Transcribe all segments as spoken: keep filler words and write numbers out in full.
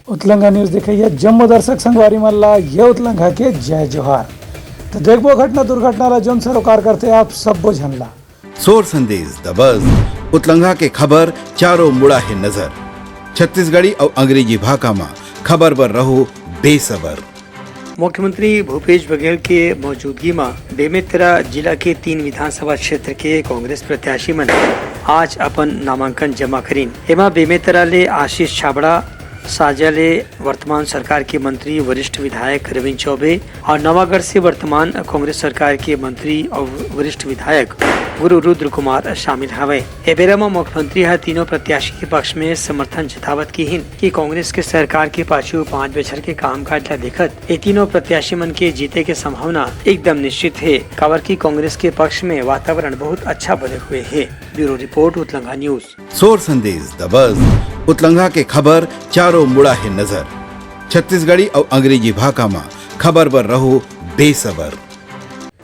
उतलंघा news देखइया जम्मो दर्शक संगवारी मन ला ये उतलंघा के जय जोहार। तो देखबो घटना दुर्घटना ला जोन सरोकार करथे आप सब्बो झन ला। सोर संदेश दबस, उतलंघा के खबर चारों मुड़ा हे नजर। छत्तीसगढ़ी अउ अंग्रेजी भाखा मा खबर बर रहो बेसबर। मुख्यमंत्री भूपेश बघेल के मौजूदगी मा बेमेतरा जिला के तीन विधानसभा क्षेत्र के कांग्रेस प्रत्याशी मन आज अपन नामांकन जमा करिन। एमा बेमेतरा ले आशीष छाबड़ा, साजा ले वर्तमान सरकार के मंत्री वरिष्ठ विधायक रविंद्र चौबे और नवागढ़ से वर्तमान कांग्रेस सरकार के मंत्री और वरिष्ठ विधायक गुरु रुद्र कुमार शामिल हवे। ए बेरा म मुख्यमंत्री ह तीनों प्रत्याशी के पक्ष में समर्थन जतावत किहिन कि कांग्रेस के सरकार के पाछू पांच बछर के कामकाज ला देखत ए तीनों प्रत्याशी मन के जीते के संभावना एकदम निश्चित हे, काबर कि कांग्रेस के पक्ष में वातावरण बहुत अच्छा बने हुए हे। Bureau report, Utlangha news. सोर संदेश दबस, उतलंघा के खबर चारों मुड़ा हे नजर। छत्तीसगढ़ी अउ अंग्रेजी भाखा मा खबर बर रहो बेसबर।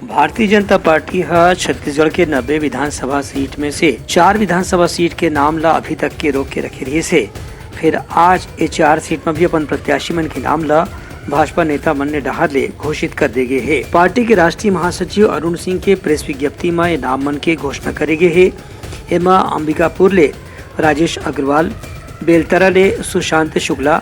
भारतीय जनता पार्टी ह छत्तीसगढ़ के नब्बे विधानसभा सीट में से चार विधानसभा सीट के नाम ला अभी तक के रोक के रखे रहिस हे। फिर आज ए चार सीट में भी अपन प्रत्याशी मन के नाम ला भाजपा नेता मन ने डहार ले घोषित कर दे गे हे। पार्टी के राष्ट्रीय महासचिव अरुण सिंह के प्रेस विज्ञप्ति में ये नाम मन के घोषणा करे गे हे। एमा अंबिकापुर ले राजेश अग्रवाल, बेलतरा ले सुशांत शुक्ला,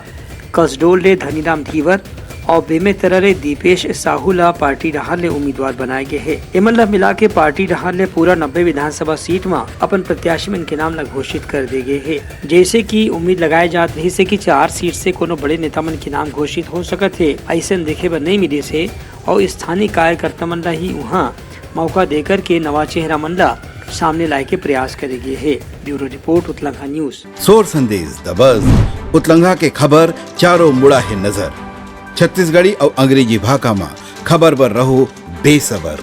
कसडोल ले धनीराम धीवर और बेमेतरा ले दीपेश साहू ला पार्टी डहार ले उम्मीदवार बनाए गे हे। एमन ला मिला के पार्टी डहार ले पूरा नब्बे विधानसभा सीट म अपन प्रत्याशी मन के नाम ला घोषित कर दे गे हे। जैसे कि उम्मीद लगाए जात रहिस हे कि चार सीट से कोनो बड़े नेता मन के नाम घोषित हो सकत हे, अइसन देखे बर नइ मिलिस हे और स्थानीय कार्यकर्ता मन ला ही उहाँ मौका देकर के नवा चेहरा मन ला सामने लाए के प्रयास करे गे हे। Bureau report, Utlangha news. सोर संदेश दबस, उतलंघा के खबर चारों मुड़ा हे नजर। छत्तीसगढ़ी अउ अंग्रेजी भाखा मा खबर बर रहो बेसबर।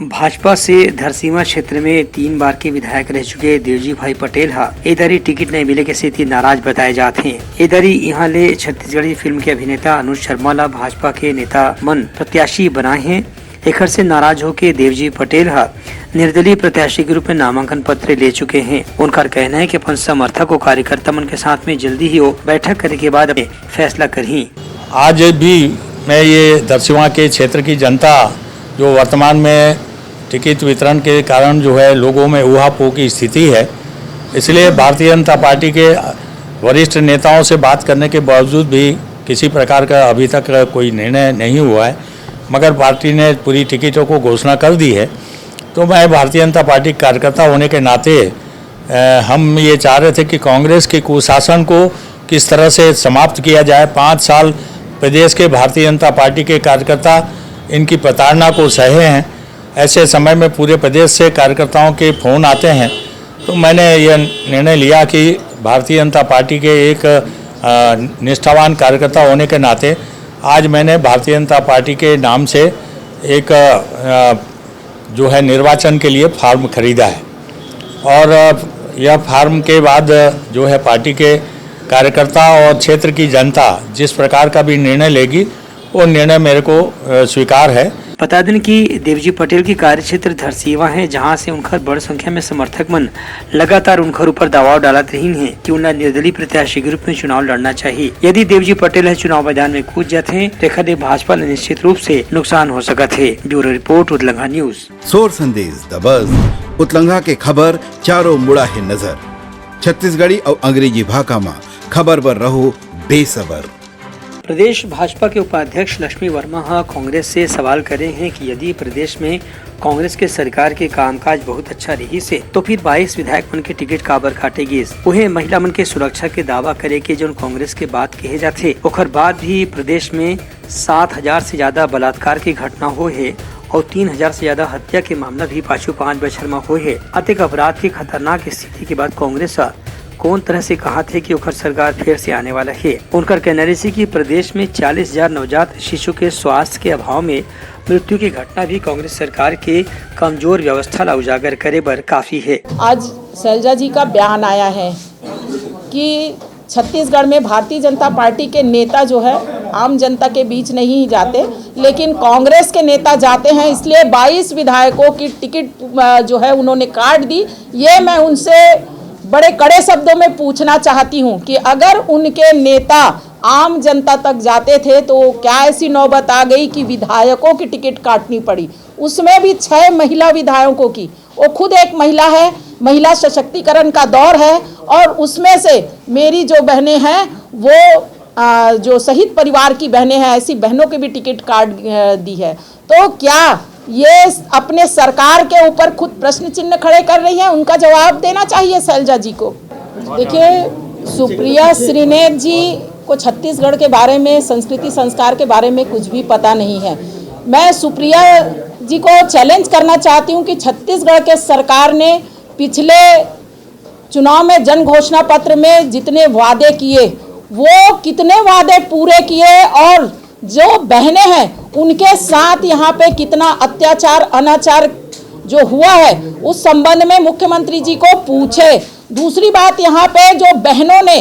भाजपा से धरसीवा क्षेत्र में तीन बार के विधायक रह चुके देवजी भाई पटेल हा ए दरी टिकट नहीं मिले के सेती नाराज बताए जात हे। ए दरी इहाँ ले छत्तीसगढ़ी फिल्म के अभिनेता अनुज शर्मा ला भाजपा के नेता मन प्रत्याशी बनाए हे। एखर से नाराज होके देवजी पटेल ह निर्दलीय प्रत्याशी के रूप में नामांकन पत्र ले चुके हैं। उनकर कहना है कि अपन समर्थक और कार्यकर्ता मन के साथ में जल्दी ही वो बैठक करे के बाद अपने फैसला करही। आज भी मैं ये धरसीवा के क्षेत्र की जनता, जो वर्तमान में टिकट वितरण के कारण जो है लोगों में ऊहापोह की स्थिति है, इसलिए भारतीय जनता पार्टी के वरिष्ठ नेताओं से बात करने के बावजूद भी किसी प्रकार का अभी तक कोई निर्णय नहीं हुआ है। मगर पार्टी ने पूरी टिकटों को घोषणा कर दी है। तो मैं भारतीय जनता पार्टी के कार्यकर्ता होने के नाते, अ, हम ये चाह रहे थे कि कांग्रेस के कुशासन को किस तरह से समाप्त किया जाए। पाँच साल प्रदेश के भारतीय जनता पार्टी के कार्यकर्ता इनकी प्रताड़ना को सहे हैं। ऐसे समय में पूरे प्रदेश से कार्यकर्ताओं के फोन आते हैं, तो मैंने यह निर्णय लिया कि भारतीय जनता पार्टी के एक, अ, निष्ठावान कार्यकर्ता होने के नाते आज मैंने भारतीय जनता पार्टी के नाम से एक, अ, जो है, निर्वाचन के लिए फॉर्म खरीदा है और, अ, यह फॉर्म के बाद, अ, जो है, पार्टी के कार्यकर्ता और क्षेत्र की जनता जिस प्रकार का भी निर्णय लेगी, वो निर्णय मेरे को, अ, स्वीकार है। बता दें कि देवजी पटेल की कार्यक्षेत्र धरसीवा है, जहां से उनकर बड़ संख्या में समर्थक मन लगातार उनकर ऊपर दबाव डालत रहिन हे कि उनला निर्दलीय प्रत्याशी के रूप में चुनाव लड़ना चाहिए। यदि देवजी पटेल ह चुनाव मैदान में कूद जाथे, तेखर ले भाजपा ल निश्चित रूप से नुकसान हो सकत हे। Bureau report, Utlangha news. सोर संदेश दबस, उतलंघा के खबर चारों मुड़ा हे नजर। छत्तीसगढ़ी अउ अंग्रेजी भाखा मा खबर बर रहो बेसबर। प्रदेश भाजपा के उपाध्यक्ष लक्ष्मी वर्मा ह कांग्रेस से सवाल करे हैं कि यदि प्रदेश में कांग्रेस के सरकार के कामकाज बहुत अच्छा रहिस हे, तो फिर बाईस विधायक मन के टिकट काबर काटे गिस? उहे महिला मन के सुरक्षा के दावा करे के जोन कांग्रेस के बात कहे जाथे, ओखर बाद भी प्रदेश में सात हजार से ज्यादा बलात्कार के घटना होए हे और तीन हजार से ज्यादा हत्या के मामला भी पाछू पांच बछर म होए हे। अतेक अपराध के खतरनाक स्थिति के बाद कांग्रेस ह कोन तरह से कहाथे कि ओखर सरकार फेर से आने वाला हे। उनकर कहना रहिसे कि प्रदेश में चालीस हजार नवजात शिशु के स्वास्थ्य के अभाव में मृत्यु की घटना भी कांग्रेस सरकार के कमजोर व्यवस्था ला उजागर करे बर काफी हे। आज शैलजा जी का बयान आया है कि छत्तीसगढ़ में भारतीय जनता पार्टी के नेता जो है आम जनता के बीच नहीं जाते, लेकिन कांग्रेस के नेता जाते हैं, इसलिए बाईस विधायकों की टिकट, अ, जो है उन्होंने काट दी। ये मैं उनसे बड़े कड़े शब्दों में पूछना चाहती हूँ कि अगर उनके नेता आम जनता तक जाते थे, तो क्या ऐसी नौबत आ गई कि विधायकों की टिकट काटनी पड़ी, उसमें भी छह महिला विधायकों की। वो खुद एक महिला है, महिला सशक्तिकरण का दौर है, और उसमें से मेरी जो बहनें हैं, वो आ, जो शहीद परिवार की बहनें हैं, ऐसी बहनों की भी टिकट काट अ, दी है। तो क्या ये अपने सरकार के ऊपर खुद प्रश्न चिन्ह खड़े कर रही है? उनका जवाब देना चाहिए शैलजा जी को। देखिए, सुप्रिया श्रीनेत जी को छत्तीसगढ़ के बारे में, संस्कृति संस्कार के बारे में कुछ भी पता नहीं है। मैं सुप्रिया जी को चैलेंज करना चाहती हूँ कि छत्तीसगढ़ के सरकार ने पिछले चुनाव में जन घोषणा पत्र में जितने वादे किए, वो कितने वादे पूरे किए, और जो बहनें हैं उनके साथ यहाँ पे कितना अत्याचार, अनाचार जो हुआ है, उस संबंध में मुख्यमंत्री जी को पूछे। दूसरी बात, यहाँ पे जो बहनों ने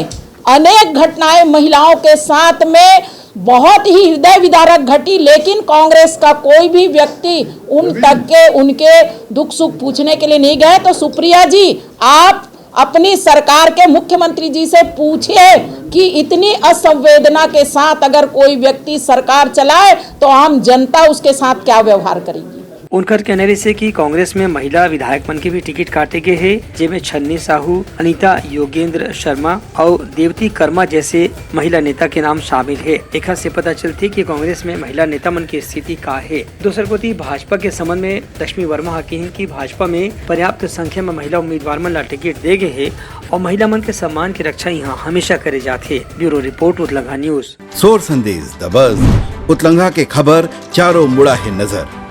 अनेक घटनाएं महिलाओं के साथ में बहुत ही हृदय विदारक घटी, लेकिन कांग्रेस का कोई भी व्यक्ति उन तक के, उनके दुख सुख पूछने के लिए नहीं गए। तो सुप्रिया जी, आप अपनी सरकार के मुख्यमंत्री जी से पूछिए कि इतनी असंवेदना के साथ अगर कोई व्यक्ति सरकार चलाए, तो आम जनता उसके साथ क्या व्यवहार करेगी। उनकर कहना रहिसे कि कांग्रेस में महिला विधायक मन के भी टिकट काटे गे हे, जेमे छन्नी साहू, अनिता योगेंद्र शर्मा अउ देवती कर्मा जैसे महिला नेता के नाम शामिल हे। एखर से पता चलथे कि कांग्रेस में महिला नेता मन के स्थिति का हे। दूसर कोति, भाजपा के संबंध में लक्ष्मी वर्मा ह किहिन कि भाजपा में पर्याप्त संख्या में महिला उम्मीदवार मन ला टिकट दे गे हे अउ महिला मन के सम्मान के रक्षा इहां हमेशा करे जाथे। Bureau report, Utlangha news. सोर संदेश दबस, उतलंघा के खबर चारों मुड़ा हे नजर।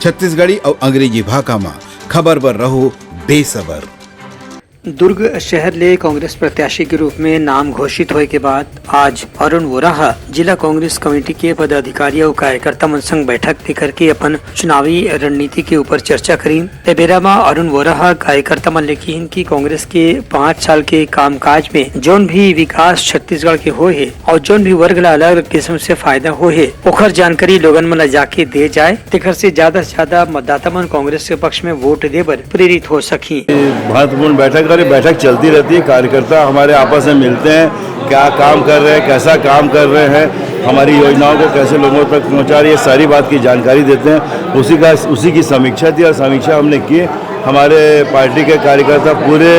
छत्तीसगढ़ी अउ अंग्रेजी भाखा म खबर बर रहो बेसबर। दुर्ग शहर ले कांग्रेस प्रत्याशी के रूप में नाम घोषित होए के बाद आज अरुण वोरा ह जिला कांग्रेस कमेटी के पदाधिकारी अउ कार्यकर्ता मन संग बैठक भी करके अपन चुनावी रणनीति के ऊपर चर्चा करीन। ए बेरा म अरुण वोरा ह कार्यकर्ता मन ले किहिन कि कांग्रेस के पाँच साल के कामकाज में जोन भी विकास छत्तीसगढ़ के होए हे अउ जोन भी वर्ग ला अलग-अलग किस्म से फायदा होए हे, ओखर जानकारी लोगन मन ला जाके दे जाए, तेखर से ज्यादा से ज्यादा मतदाता मन कांग्रेस के पक्ष में वोट दे बर प्रेरित हो सकही। महत्वपूर्ण बैठक, और ये बैठक चलती रहती है। कार्यकर्ता हमारे आपस में मिलते हैं, क्या काम कर रहे हैं, कैसा काम कर रहे हैं, हमारी योजनाओं को कैसे लोगों तक पहुंचा रही है, सारी बात की जानकारी देते हैं। उसी का, उसी की समीक्षा थी और समीक्षा हमने की। हमारे पार्टी के कार्यकर्ता पूरे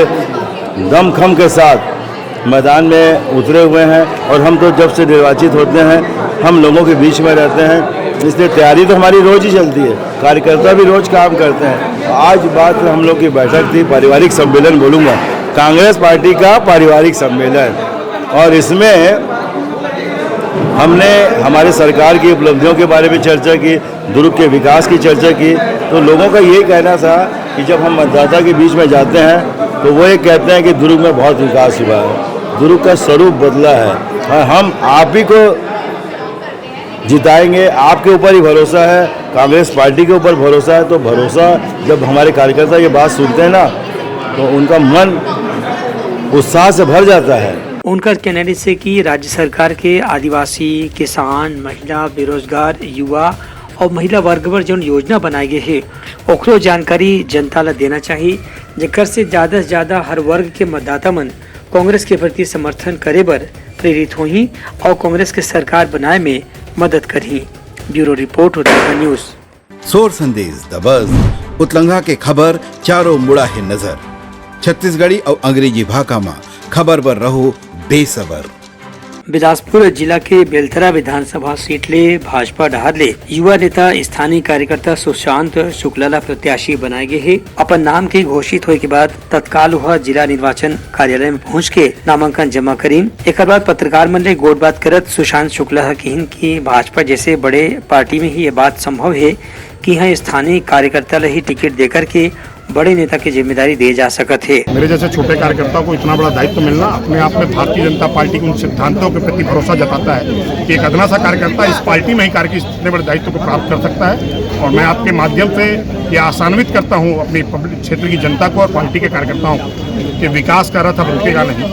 दमखम के साथ मैदान में उतरे हुए हैं और हम तो जब से निर्वाचित होते हैं, हम लोगों के बीच में रहते हैं, इसलिए तैयारी तो हमारी रोज ही चलती है, कार्यकर्ता भी रोज काम करते हैं। आज बात हम लोग की बैठक थी, पारिवारिक सम्मेलन बोलूँगा, कांग्रेस पार्टी का पारिवारिक सम्मेलन, और इसमें हमने हमारे सरकार की उपलब्धियों के बारे में चर्चा की, दुर्ग के विकास की चर्चा की। तो लोगों का ये कहना था कि जब हम मतदाता के बीच में जाते हैं, तो वो ये कहते हैं कि दुर्ग में बहुत विकास हुआ है, दुर्ग का स्वरूप बदला है, और हम आप ही को जिताएंगे, आपके ऊपर ही भरोसा है, कांग्रेस पार्टी के ऊपर भरोसा है। तो भरोसा, जब हमारे कार्यकर्ता ये बात सुनते हैं ना, तो उनका मन उत्साह से भर जाता है। उनका कहना रहिसे कि राज्य सरकार के आदिवासी, किसान, महिला, बेरोजगार, युवा अउ महिला वर्ग बर जौन योजना बनाए गे हे, ओकरो जानकारी जनता ल देना चाही, जेकर से ज्यादा से ज्यादा हर वर्ग के मतदाता मन कांग्रेस के प्रति समर्थन करे बर प्रेरित होही अउ कांग्रेस के सरकार बनाए में मदद करही। Bureau report, Uttarakhand news. सोर संदेश दबस, उतलंघा के खबर चारों मुड़ा हे नजर। छत्तीसगढ़ी अउ अंग्रेजी भाखा म खबर बर रहो बेसबर। बिलासपुर जिला के बेलतरा विधानसभा सीट ले भाजपा डहार ले युवा नेता स्थानीय कार्यकर्ता सुशांत शुक्ला ला प्रत्याशी बनाए गे हे। अपन नाम के घोषित होए के बाद तत्काल वह जिला निर्वाचन कार्यालय में पहुंच के नामांकन जमा करीन। एकर बाद पत्रकार मन ले गोठबात करत सुशांत शुक्ला ह किहिन कि भाजपा जैसे बड़े पार्टी में ही ये बात संभव हे कि यहाँ स्थानीय कार्यकर्ता ला ही टिकट देकर के बड़े नेता की जिम्मेदारी दे जा सकत हे। मेरे जैसे छोटे कार्यकर्ता को इतना बड़ा दायित्व मिलना अपने आप में भारतीय जनता पार्टी के उन सिद्धांतों के प्रति भरोसा जताता है कि एक अदना सा कार्यकर्ता इस पार्टी में ही कार्य की इतने बड़े दायित्व को प्राप्त कर सकता है। और मैं आपके माध्यम से ये आशान्वित करता हूँ अपनी पब्लिक क्षेत्र की जनता को और पार्टी के कार्यकर्ताओं को कि विकास का रथ अब रुकेगा नहीं,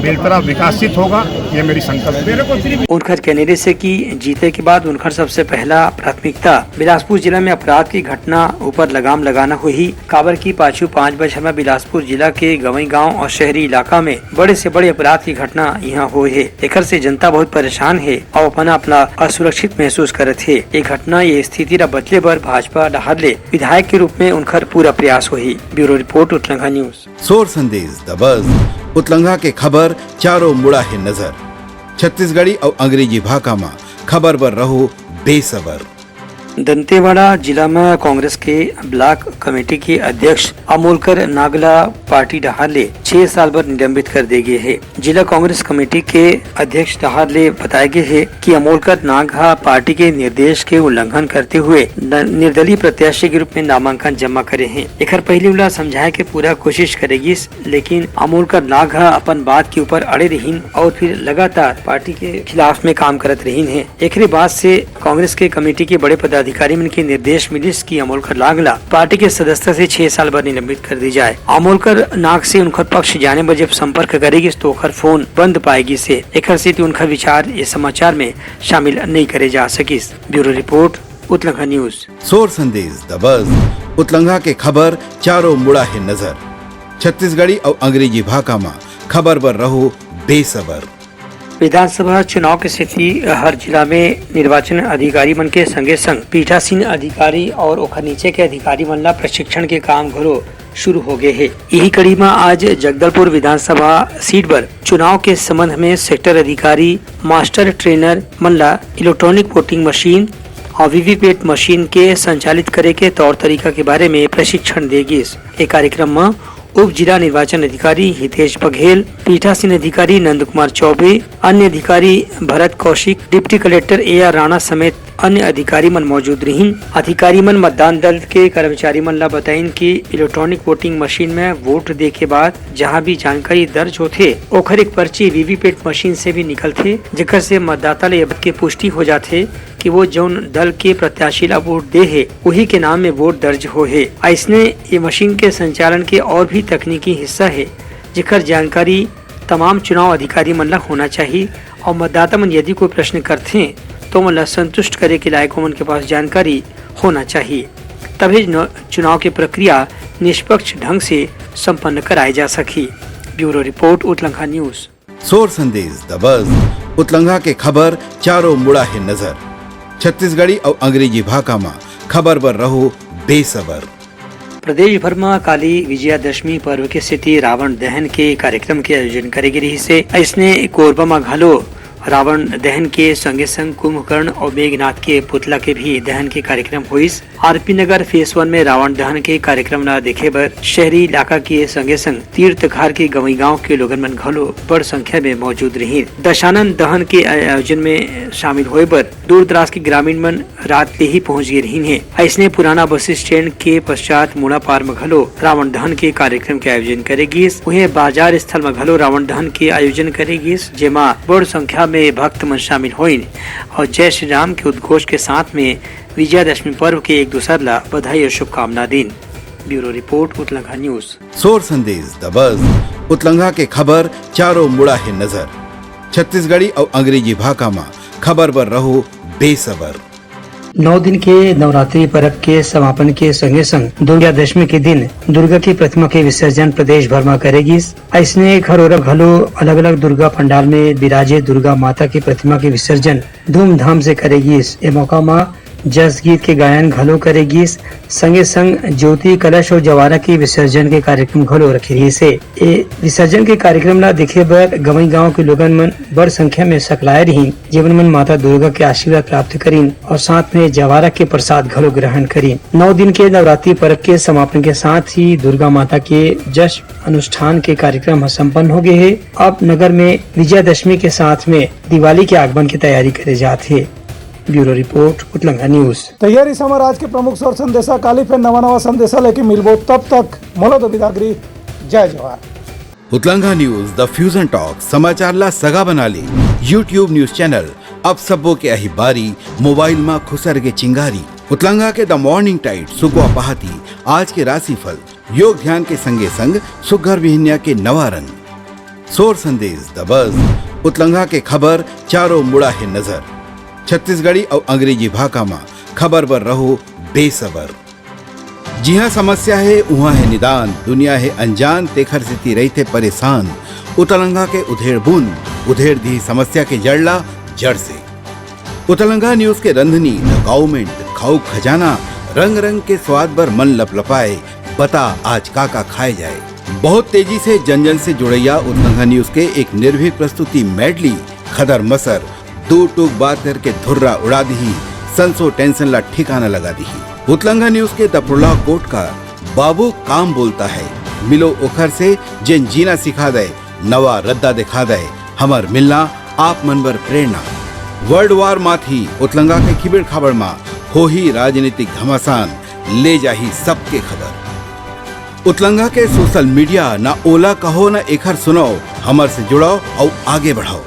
बेलतरा विकसित होगा, ये मेरी संकल्प है। उनखर कहने रहिसे कि जीते के बाद उनखर सबसे पहला प्राथमिकता बिलासपुर जिला में अपराध की घटना ऊपर लगाम लगाना होही, काबर कि पाछू पाँच बछर में बिलासपुर जिला के गंवई गांव और शहरी इलाका में बड़े से बड़े अपराध की घटना यहाँ होए हे। एकर से जनता बहुत परेशान हे और अपना अपना असुरक्षित महसूस करत हे। ये घटना, ये स्थिति ला बदले बर भाजपा डहार ले विधायक के रूप में उनखर पूरा प्रयास होही। Bureau report, Utlangha news. सोर संदेश दबस, उतलंघा के खबर चारों मुड़ा हे नजर। छत्तीसगढ़ी अउ अंग्रेजी भाखा म खबर बर रहो बेसबर। दंतेवाड़ा जिला म कांग्रेस के ब्लॉक कमेटी के अध्यक्ष अमोलकर नागला पार्टी डहार ले छह साल बर निलंबित कर दे गे हे। जिला कांग्रेस कमेटी के अध्यक्ष डहार ले बताए गे हे कि अमोलकर नाग ह पार्टी के निर्देश के उल्लंघन करते हुए न-, निर्दलीय प्रत्याशी के रूप में नामांकन जमा करे हे। एखर पहिली उला समझाए के पूरा कोशिश करे गिस, लेकिन अमोलकर नाग ह अपन बात के ऊपर अड़े रहिन और फिर लगातार पार्टी के खिलाफ में काम करत रहिन हे। एकरे बाद से कांग्रेस के कमेटी के बड़े पदाधिकारी मन के निर्देश मिलिस कि अमोलकर नाग ला पार्टी के सदस्यता से छह साल बर निलंबित कर दी जाए। अमोलकर नाग से उनकर पक्ष जाने बर जब संपर्क करे गिस, तो ओकर फोन बंद पाए गिस हे। एकर सेती उनकर विचार ये समाचार में शामिल नहीं करे जा सकिस। Bureau report, Utlangha news. सोर संदेश दबस, उतलंघा के खबर चारों मुड़ा हे नजर। छत्तीसगढ़ी अउ अंग्रेजी भाखा म खबर बर रहो बेसबर। विधानसभा चुनाव के सेती हर जिला में निर्वाचन अधिकारी मन के संगे संग पीठासीन अधिकारी और ओखर नीचे के अधिकारी मन ला प्रशिक्षण के काम घलो शुरू हो गए हे। यही कड़ी म आज जगदलपुर विधानसभा सीट बर चुनाव के संबंध में सेक्टर अधिकारी, मास्टर ट्रेनर मन ला इलेक्ट्रॉनिक वोटिंग मशीन और वीवीपैट मशीन के संचालित करे के तौर तरीका के बारे में प्रशिक्षण दे गिस। ए कार्यक्रम म उप जिला निर्वाचन अधिकारी हितेश बघेल, पीठासीन अधिकारी नंद कुमार चौबे, अन्य अधिकारी Bharat Kaushik, deputy collector A R Rana समेत अन्य अधिकारी मन मौजूद रहिन। अधिकारी मन मतदान दल के कर्मचारी मन ला बताइन कि इलेक्ट्रॉनिक वोटिंग मशीन में वोट दे के बाद जहां भी जानकारी दर्ज होथे, ओखर एक पर्ची वीवीपैट मशीन से भी निकलथे, जेकर से मतदाता ले ये बात के पुष्टि हो जाथे कि वो जौन दल के प्रत्याशी ला वोट दे हे, उही के नाम में वोट दर्ज हो हे। अइसने ये मशीन के संचालन के और भी तकनीकी हिस्सा हे, जेकर जानकारी तमाम चुनाव अधिकारी मन ला होना चाहिए और मतदाता मन यदि कोई प्रश्न करथे, तो मन ला संतुष्ट करे के लायक ओमन के पास जानकारी होना चाहिए, तभी न-, चुनाव की प्रक्रिया निष्पक्ष ढंग से संपन्न कराए जा सकही। Bureau report, Utlangha news. सोर संदेश दबस, उतलंघा के खबर चारों मुड़ा हे नजर। छत्तीसगढ़ी अउ अंग्रेजी भाखा म खबर बर रहो बेसबर। प्रदेश भर म काली विजयादशमी पर्व के सेती रावण दहन के कार्यक्रम के आयोजन करे गे रिहिस हे। अइसने कोरबा म घलो रावण दहन के संगे संग कुंभकर्ण अउ मेघनाथ के पुतला के भी दहन के कार्यक्रम होइस। आरपी नगर फेज वन में रावण दहन के कार्यक्रम ला देखे बर शहरी इलाका के संगे संग तीर्थ घर के गंवई गांव के लोगन मन घलो बड़ संख्या में मौजूद रहिन। दशानन दहन के आयोजन में शामिल होए बर दूर दराज के ग्रामीण मन रात ले ही पहुंच गे रहिन हे। अइसने पुराना बस स्टैंड के पश्चात मुड़ा पार म घलो रावण दहन के कार्यक्रम के आयोजन करे गिस। उहें बाजार स्थल म घलो रावण दहन के आयोजन करे गिस, जेमा बड़ संख्या में भक्त मन शामिल होइन और जय श्री राम के उद्घोष के साथ में विजयादशमी पर्व के एक दूसर ला बधाई और शुभकामना दीन। Bureau report, Utlangha news. सोर संदेश दबस, उतलंघा के खबर चारों मुड़ा हे नजर। छत्तीसगढ़ी अउ अंग्रेजी भाखा म खबर बर रहो बेसबर। नौ दिन के नवरात्रि पर्व के समापन के संगे संग दुर्गा दशमी के दिन दुर्गा की प्रतिमा के विसर्जन प्रदेश भर म करे गिस। अइसने खरोरा घलो अलग-अलग दुर्गा पंडाल में विराजे दुर्गा माता की प्रतिमा के विसर्जन धूमधाम से करे गिस। ए मौका म जस गीत के गायन घलो करे गिस। संगे संग ज्योति, कलश और जवारा के विसर्जन के कार्यक्रम घलो रखे रिहिस हे। ए विसर्जन के कार्यक्रम ला देखे बर गंवई गांव के लोगन मन बड़ संख्या में सकलाए रिहिन, जेमन मन माता दुर्गा के आशीर्वाद प्राप्त करिन और साथ में जवारा के प्रसाद घलो ग्रहण करिन। नौ दिन के नवरात्रि पर्व के समापन के साथ ही दुर्गा माता के जश्न अनुष्ठान के कार्यक्रम ह संपन्न हो गए हे। अब नगर में विजयादशमी के साथ में दिवाली के आगमन की तैयारी करे जात हे। Bureau report, Utlangha news. तैयारी समर आज के प्रमुख सोर संदेशा, काली फेर नवा नवा संदेशा लेके मिलबो, तब तक मोला दो बिदागरी, जय जोहार। उतलंघा न्यूज, द फ्यूजन टॉक, समाचार ला सगा बना ले। YouTube न्यूज चैनल, अब सबो के अही बारी, मोबाइल मा खुसर के चिंगारी। उतलंगा के द मॉर्निंग टाइड, सुकवा पहाती, आज के राशिफल, योग ध्यान के संगे संग सुग्घर बिहनिया के नवा रंग, सोर संदेश, द बज, उतलंगा के खबर, चारों मुड़ा हे नजर। छत्तीसगढ़ी अउ अंग्रेजी भाखा म खबर बर रहो बेसबर। जिहां समस्या हे, उहां हे निदान, दुनिया हे अनजान, तेखर सेती रहिथे परेशान। उतलंगा के उधेड़ बूंद, उधेड़ दिही समस्या के जड़ ला जड़ से। उतलंगा न्यूज के रंधनी, द गाउमेंट, खाऊ खजाना, रंग रंग के स्वाद बर मन लपलपाए, बता आज का का खाए जाए। बहुत तेजी से जन जन से जुड़ैया उतलंगा न्यूज के एक निर्भीक प्रस्तुति मैडली, खदर मसर, दू टूक बात करके धुर्रा उड़ा दिही, संसो टेंशन ला ठिकाना लगा दिही। उतलंगा न्यूज के द प्रोलॉग कोट का बाबू काम बोलता है, मिलो ओखर से जेन जीना सिखा दे, नवा रद्दा दिखा दे, हमर मिलना आप मन बर प्रेरणा। वर्ल्ड वार माथी उतलंगा के खिबड़ खाबड़ मा होही राजनीतिक घमासान, ले जाही सबके खबर। उतलंगा के सोशल मीडिया, ना ओला कहो ना एखर सुनाओ, हमर से जुड़ाओ अउ आगे बढ़ाओ।